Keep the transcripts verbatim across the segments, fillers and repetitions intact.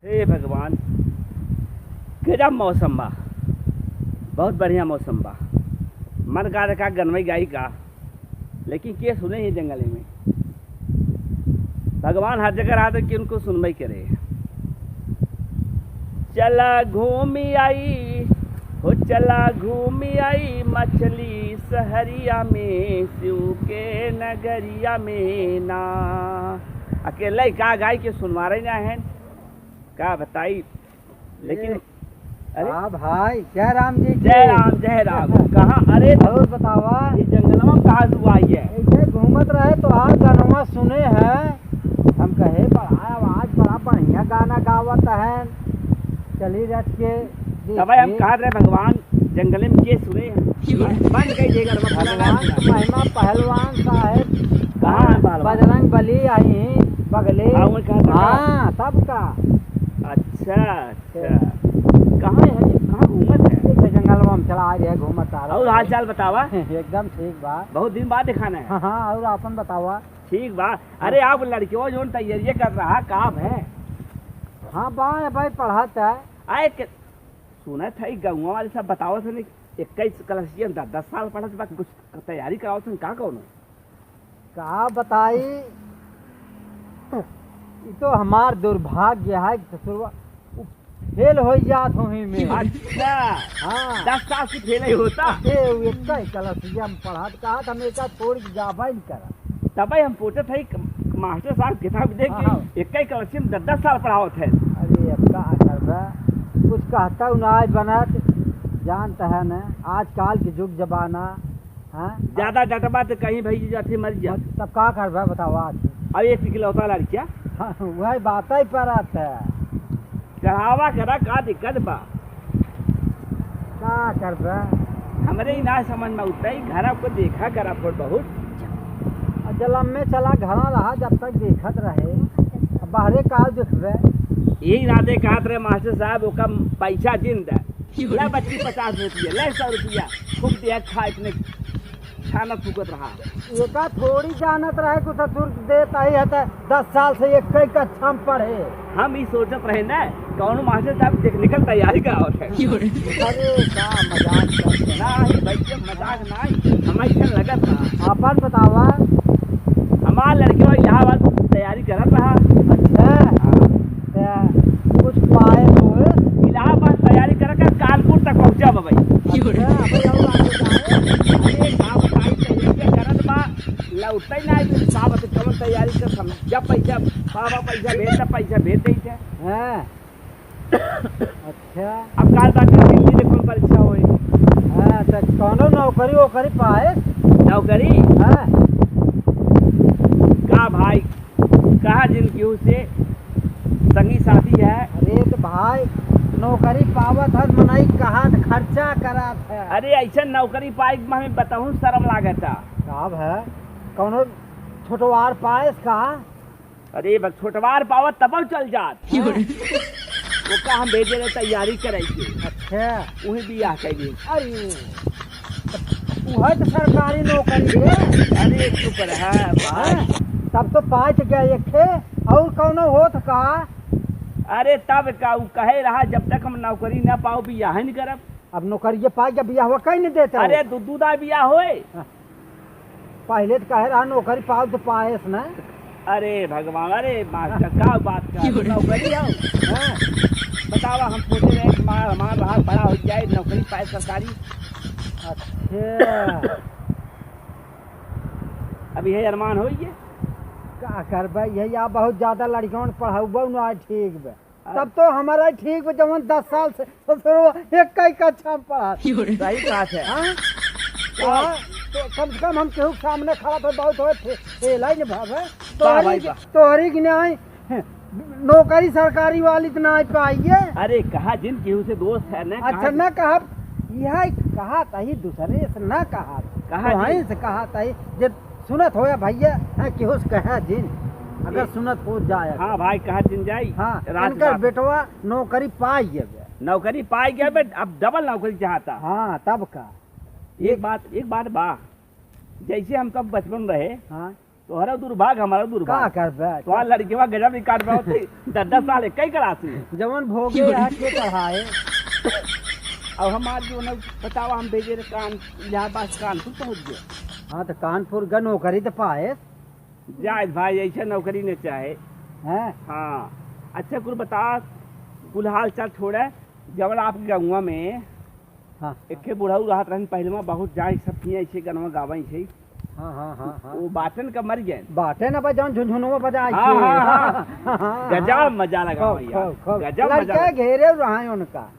हे भगवान, गजब मौसम बा, बहुत बढ़िया मौसम बा। मन का रहा गनवई गाई का, लेकिन के सुने ही जंगल में। भगवान हर जगह रहत कि उनको सुनबई करे। चला घूमी आई, हो चला घूमी आई मछली सहरिया में, शिव के नगरिया में ना। अकेले का गाई के सुनवारे ना है, का बताई। लेकिन ए, अरे हाँ भाई, जय राम जी की। जय राम, जय राम। कहाँ, अरे और बतावा। ये जंगलवा में कहाँ से आई है? ऐसे घूमत रहे तो आज गानवा सुने है, हम कहे बड़ा आवाज, बड़ा बढ़िया गाना गावत है। चली रच के तब हम देखिए। कहा रहे भगवान जंगल में के सुने हैं? बन गई ये गड़बड़। भगवान की महिमा पहलवान साहेब। कहाँ है पहलवान? बजरंग बली आई हैं बगले। हाँ, वो कहा था। हाँ, तब का। अच्छा, अच्छा। कहाँ है ये? कहाँ घूमत है? ये जंगलवा में चला आ रहा है, घूमत आ रहा है। और हाल चाल बतावा। एकदम ठीक बा। बहुत दिन बाद दिखाना है। हाँ, हाँ, और आपन बतावा। ठीक बा। अरे, आप लड़कियों जोन तैयारी कर रहा, का है? हाँ बा, ए भाई, पढ़त है। आए के, सुनत है, गौवा वाले सब बतावत है, इक्कीस क्लासियन दस, दस साल पढ़त बा, कुछ तैयारी करावत है, का कौनो? का बताई, ई तो हमार दुर्भाग्य है, ससुरवा, उ फेल हो जात हो ही में। अच्छा। हाँ। दस साल से फेल ही होता? ए, उ इक्कीस क्लासिया में पढ़त, कहत हम एका छोड़ के जाबे न करा। तबे हम पूछत है, मास्टर साहब किताब देख के हाँ, हाँ। इक्कीस क्लासिया में दस, दस साल पढ़ावत है। अरे, अब का करबे, कुछ कहता हूँ ना आज बनत, जानत है न, आजकल के जुग जमाना, हाँ? ज्यादा डटबा तो कहीं भई जाते मर जा। तब का करबे बतावा आज? अब एक इकलौता लड़किया। हाँ, वही बात ही पर आता है। चढ़ावा करा, का दिक्कत बा? का करबे? हमरे ही ना समझ में उठता ही, घर को देखा करा थोड़ बहुत। और जलम में चला घरा रहा, जब तक देखत रहे, अब बाहरे का देखबे? यही नाते कहत रहे मास्टर साहब, ओका पैसा जिन दे। ले बच्ची पचास रुपया, ले सौ रुपया, खूब दिया खा, इतने छानत फूकत रहा। एका थोड़ी जानत रहे कुछ ससुर देत आई है त दस साल से एक कई कक्षा में पढ़े। हम ई सोचत रहे ना, कौनो मास्टर साहब टेक्निकल तैयारी करावत है। अरे का मजाक करते हैं। ना ही भैया, मजाक ना ही, हम ऐसे लगत रहा। अपन बतावा। हमार लड़के इलाहाबाद तैयारी करत रहा। अच्छा। हाँ। त कुछ पाए तो? इलाहाबाद तैयारी करके कानपुर तक पहुँचा बा भाई। अच्छा, अबे और आगे का है? अरे, का बताई, तैयारी करत बा, लौटते ही ना आए, फिर का बताई, कौन तैयारी कर, हम जब पैसा, बाबा पैसा भेज, तब पैसा भेज देते हैं। हाँ। अच्छा। अब काल बात है, हिंदी में कौन परीक्षा होए? हाँ, तो कौनो नौकरी वोकरी पाए? नौकरी? हाँ। का भाई, कहा जिन केहू से संगी साथी है। अरे तो भाई, नौकरी पावत है, मनई कहा त खर्चा करत है। अरे ऐसे नौकरी पाए के हमें बताऊँ, शर्म लागत है। का है? कौनो छोटवार पाएस का? अरे बस छोटवार पावत तब चल जात। वो का हम भेजे रहे तैयारी करे के। अच्छा। वही बियाह कैली। अरे, वह तो सरकारी नौकरी है। अरे चुप रहा भाई। हाँ, तब तो पाँच गए एक थे, और कौनो होत का? अरे तब का, उ कहे रहा, "जब तक हम नौकरी ना पाओ, बियाह नहीं करब।" अब नौकरिये पाइ गया, बियाह हुआ कहीं नहीं देता है। अरे दू, दू दाई बियाह होए। हाँ। पहले तो कहे रहा नौकरी पाओ तो पाएस ना। अरे भगवान, अरे मास्टर, का बात कर, नौकरी हो? हाँ। बतावा, हम सोचे रहे कि हमार, हमार रहा बड़ा हो जाए, नौकरी पाए सरकारी। अच्छा। अब यह अरमान होई है। का करबे, यही आप बहुत ज्यादा लड़कियों ने पढ़ाउबो ना, ठीक बे। हाँ। तब तो हमारा ठीक बे, जवन दस साल से ससुरो एक ही कक्षा में पढ़ा। सही बात है। हाँ? हाँ। हाँ, तो कम से कम हम केहू के सामने खड़ा तो बहुत होए, फे-, फेल ही न भावे। वाह तोहरी भाई, के, वाह। तोहरी के नहीं, नौकरी सरकारी वाली तो ना पाइए। अरे, कहा जिन केहू से दोस्त है, न अच्छा, कहा न कहा, यह कहा तही दूसरे से न कहा, कहा तो जी। वहीं से कहा तही, जे सुनत होया भैया, हाँ, केहू से कहा जिन, अगर ए, सुनत हो जाए। हाँ भाई, कहा जिन जाई, हाँ, रात इनकर रात। बेटवा नौकरी पाई गया बे। नौकरी पाई गया बे, अब डबल नौकरी चाहता। हाँ, तब का? एक एक बात, एक बात बा, जैसे हम सब बचपन रहे, हाँ। तोहरा दुर्भाग, हमारा दुर्भाग। का करबे? तोहार लड़केवा गजब ही काट पावत है। दस दस साल एक ही क्लास में। जवन भोगे है के चढ़ाए। अब हमार जो न बतावा, हम भेजे रहे कान, इलाहाबाद कानपुर पहुँच गए। हाँ, तो कानपुर का नौकरी तो पाए। जाए भाई, ऐसे नौकरी न चाहे। हैं? हाँ। अच्छा, कुल बता, कुल हाल चाल छोड़े, जवन आपके गौवा में हाँ। एक ठे बुढ़ऊ रहत रहन पहले में, बहुत जाए सब किए ऐसे गनवा गावे ऐसे। हाँ, हाँ, हाँ, हाँ। वो बाटन का मर गए। बाटे ना बजाओ, झुनझुनवा बजाए हाँ, के। हाँ, हाँ। हाँ, हाँ, गजब हाँ। मजा लगा खूब, भैया। खूब, खूब। गजब मजा लड़का लगा। घेरे रहे उनका।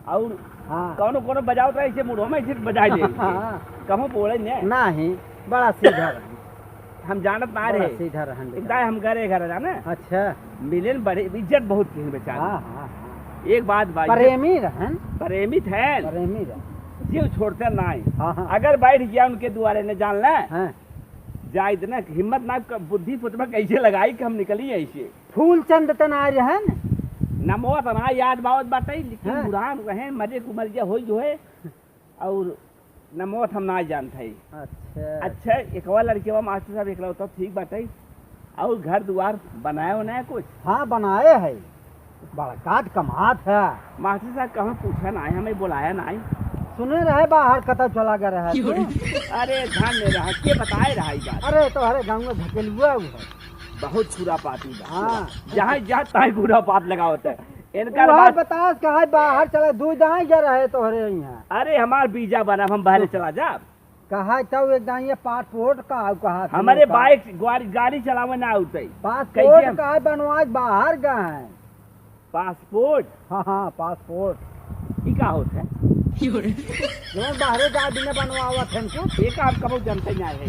और हाँ। कौनो, कौनो बजावत रहे ऐसे मुड़ो में ऐसे बजाए दे। हाँ। कहूँ बोले ने। नहीं, बड़ा सीधा रहे। हम जानत ना बड़ा रहे। सीधा रहन एक बेचारा। दाई हम घरे घर जाने। अच्छा। मिले न बड़े इज्जत बहुत की बेचारे। हाँ, हाँ, हाँ। एक बात भाई, प्रेमी रहन। प्रेमी थे। प्रेमी रहन। जीव छोड़ते ना है। हाँ, हाँ। अगर बैठ गया उनके दुआरे ने जान ले, हाँ। जाए इतना हिम्मत ना, क-, बुद्धि फुटबा कैसे लगाई कि हम निकली ऐसे। फूलचंद तना रहन। नमो तना याद बावत बाटे, लेकिन हाँ। बुढ़ान रहे, मरे कुमर जे होई जो है। और न मौत हम ना जानत हई। अच्छा। अच्छा, एकवा लड़केवा मास्टर साहब एकलौता ठीक बाटे। और घर दुआर बनाए उनाए कुछ? हाँ, बनाए है। बड़का त कमात है। मास्टर साहब कहूँ पूछा ना है, हमें बुलाया ना है। सुने रहे बाहर कतौ चला गया रहा तू। अरे धन्य रहा, के बताए रहा ई बात? अरे तोहरे गाँव में धकेलुआ हुआ है। बहुत खुरापाती बा। हाँ। जहाँ जात तहाँ खुरापात लगावत है। इनका वहाँ बात बतास कहाँ बाहर चले, दू दाई जा रहे तोहरे यहाँ। अरे हमार वीजा बना, हम बाहर चला जाब। कहा तो एक दाई ये पासपोर्ट का, कहा था हमारे का? बाइक गाड़ी, गाड़ी चलावे ना आउते। पासपोर्ट कैसे हम का बनवाए बाहर गए हैं। पासपोर्ट? हाँ, हाँ, पासपोर्ट। ई का होत है? जवन बाहरे जा बिना बनवावत हैं कुछ। ये का हम कबो जनते ना है।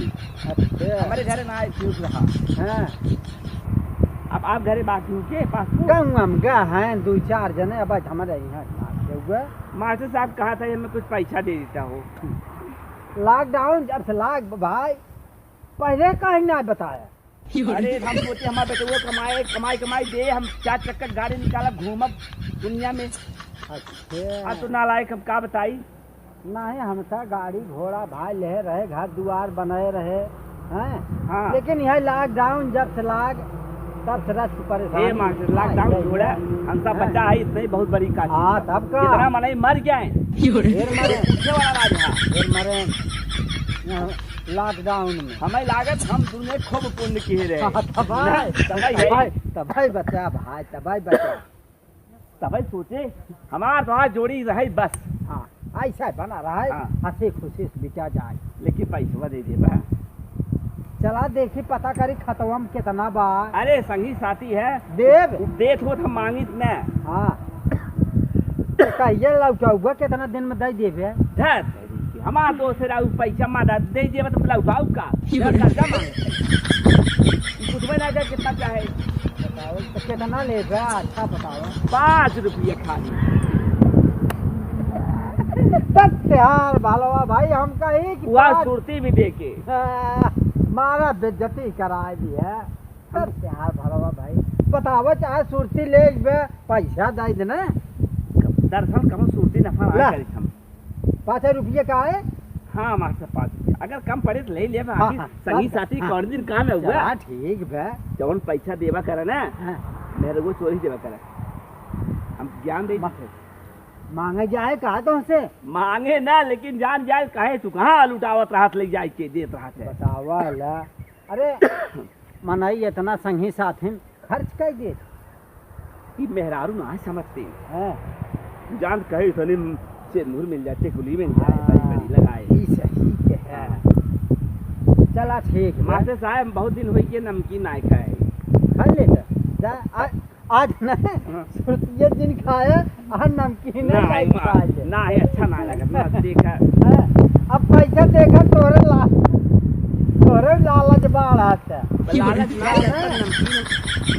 अच्छा। हमारे घरे ना आए, क्यों रहा? हाँ। अब आप घरे बाकी हो के पासपोर्ट? कहूँ हम गा हैं दो चार जने, अब आज हमारे यहाँ ना केहू है। मास्टर साहब कहा था, हमें कुछ पैसा दे देता हो। लॉकडाउन जब से लाग भाई, पहले कहीं ना बताया। अरे, हम सोचे हमारे बेटुआ कमाए, कमाई, कमाई दे, हम चार चक्का गाड़ी निकालब, घूमब दुनिया में। अच्छा। अब तो नालायक, हम का बताई? नहीं, हमका गाड़ी घोड़ा भाई ले रहे, घर दुआर बनाए रहे, हैं? हाँ। लेकिन यह लॉकडाउन जब से लाग, तब से रस परेशान। ए मास्टर, लॉकडाउन हाँ, छोड़ा, ये, हम सब हाँ। बच्चा है, इतने ही बहुत बड़ी काशी। हाँ, तब का? कितना मनई मर गए। ढेर मरे। पीछे वाला राज है। ढेर मरे। यहाँ लॉकडाउन में। हमें लागत हम दुनिया खूब पुण्य किए रहे। हाँ, तबाही। ना, तबाही है। तबाही, तबाही बचा भाई, तबाही बचा। तबाही सोचे, हमार तो आज जोड़ी रहे बस। हाँ, ऐसा बना रहा है, हाँ। हंसी खुशी से बिता जाए। लेकिन पैसवा दे दे बा। चला देखी, पता करी खतवा में कितना बा। अरे संगी साथी है। देब? देत हो तो मांगित न। हाँ। तो कहिए लौटौबा कितना दिन में दे देबे? धर। हमार दोस्त रहा, उ पैसा मांगा, दे दिए, मतलब, लौटाऊ का? क्यों? कर्जा मांगे। ई पूछबे ना करे कितना चाहे। बताओ, तो कितना लेबे? अच्छा बताओ। पाँच रुपया खाली। तब यार, भलवा भाई, हम कही कि वह पाँच सुरती भी दे के। आ, मारा बेइज्जती कराए दी है। तब यार, भलवा भाई, बताओ, चाहे सुरती ले लेबे, पैसा दे देना। दरअसल, कम सुरती नफा ना ला। करी हम। पाँच रुपये का है? हाँ, मास्टर, पाँच रुपये। अगर कम पड़े तो ले लेब, हाँ, आखिर हाँ, संगी हाँ, साथी हाँ। कौन दिन काम है हुआ? चला, ठीक बा। जौन पैसा देवा करे ना, हाँ। मेरे को चोरी देवा करे। हम ज्ञान दे मा-, दीजिए। मांगे जाए कहा तो से? मांगे ना, लेकिन जान जाए काहे तू कहाँ लुटावत रहत, ले जाए के देत रहत है। बतावा ला। अरे, मनई इतना संगी साथी में खर्च कर दे। ई मेहरारू ना समझते। हाँ। जान कहे इतने सिंदूर मिल जाते, गुली मिल जाए, हाँ। बड़ी बड़ी लगाए। ई सही के है। हाँ। चला ठीक है। मास्टर साहब, बहुत दिन होई के नमकीन ना खाए। खा ले तो। जा, आ, आज ना हाँ। सुरतिये दिन खाए, आ नमकीन ना, खाए ना, खाए। ना, ये अच्छा ना लगा, ना देखा। हाँ। अब पैसा देखा तोरे ला-, तोरे लालच बाढ़ा। लालच ना है, पर नमकीन,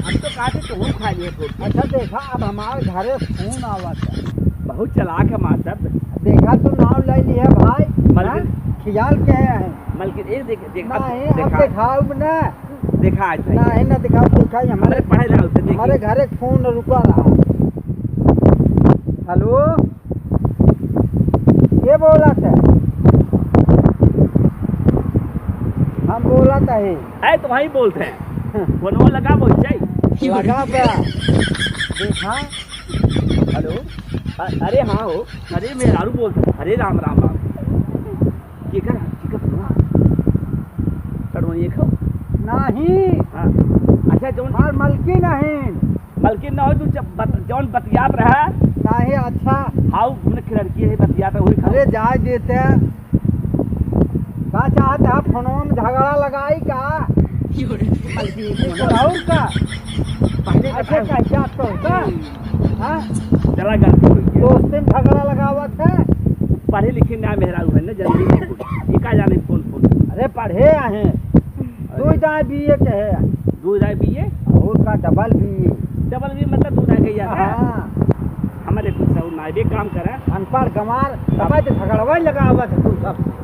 हम तो कहा थे, तू खा लिए खूब। अच्छा, देखा, अब हमारे घरे फोन आवत है। बहुत चालाक है मास्टर। देखा, तू नाव ले लिया भाई, मलकिन। हाँ? ख्याल के है? मलकिन, ए, देख, देख, अब नहीं, अब देखा। दिखाओ ना। देखा आज भाई। नहीं, ना दिखाओ, देखा, ये हमारे, हमारे पढ़े जाओ, तो देखिए। हमारे घरे फोन रुका रहा। हेलो? के बोलत है? हम बोलत है। है तो वही बोलते हैं। फोनवा लगा बोल जाई। लगा बे। देखा। हेलो। अ-, अरे हाँ हो। अरे मेहरारू बोलते हैं। अरे राम, राम, राम। केकर, केकर फोनवा? सड़वनिया खाओ। नहीं। हाँ। अच्छा, जौन हमार मलकिन नहीं। मलकिन ना हो, तू जब बत-, जौन बतियात रहा। नहीं, अच्छा। हाउ, उन्हें लड़की है, बतियात रहा, वही खाओ। अरे, जाए देते। का चाहत है, फोनवा में झगड़ा लगाई का? मलकिन ये तो और का? पहले अच्छा, बताओ। कैसे आप तो का? हाँ? जरा गलती हो गई। दोस्ती में झगड़ा लगावत है। पढ़े लिखे ना मेहरारू है ना, जल्दी नहीं कुछ। ये का जाने कौन कौन। अरे, पढ़े आहे। दो दाए बीए के है। दो दाए बीए? और का डबल बीए। डबल बीए मतलब दो दाए के यार है? हाँ। हमारे कुछ और ना, ये काम करा। अनपढ़ गंवार, तब तो झगड़वा लगावत है तू सब।